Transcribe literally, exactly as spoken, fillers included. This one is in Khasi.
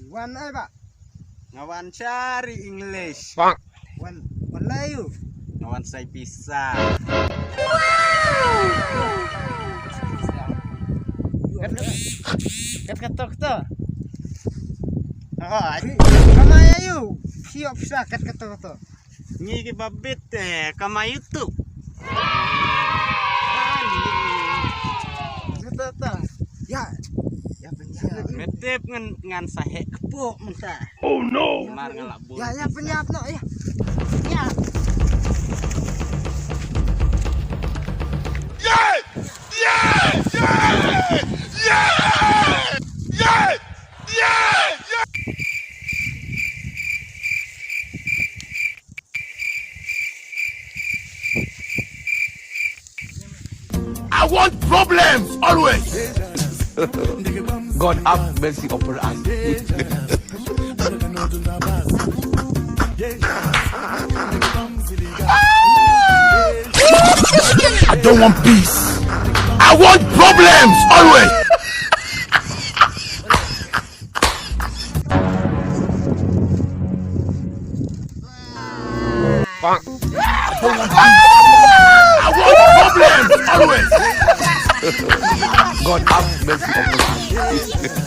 Wan ai ba? Nga wan shari English. Wan, wan lai ïu? Nga wan sai pisa. Kat, kat, kat, kat, kat. Oh, ai. Kamai ïu? Siok pisa kat, kat, kat, kat. Ngi ki babit te kamai YouTube. Betul tu. Ya. Ya benar. Metep ngan ngan sahek kepok mentah. Oh no. Mar ngalak bul. Ya ya penyap no ya. Ya. I want problems always. God have mercy upon us. I don't want peace. I want problems always. I want problems always. God have mercy upon us.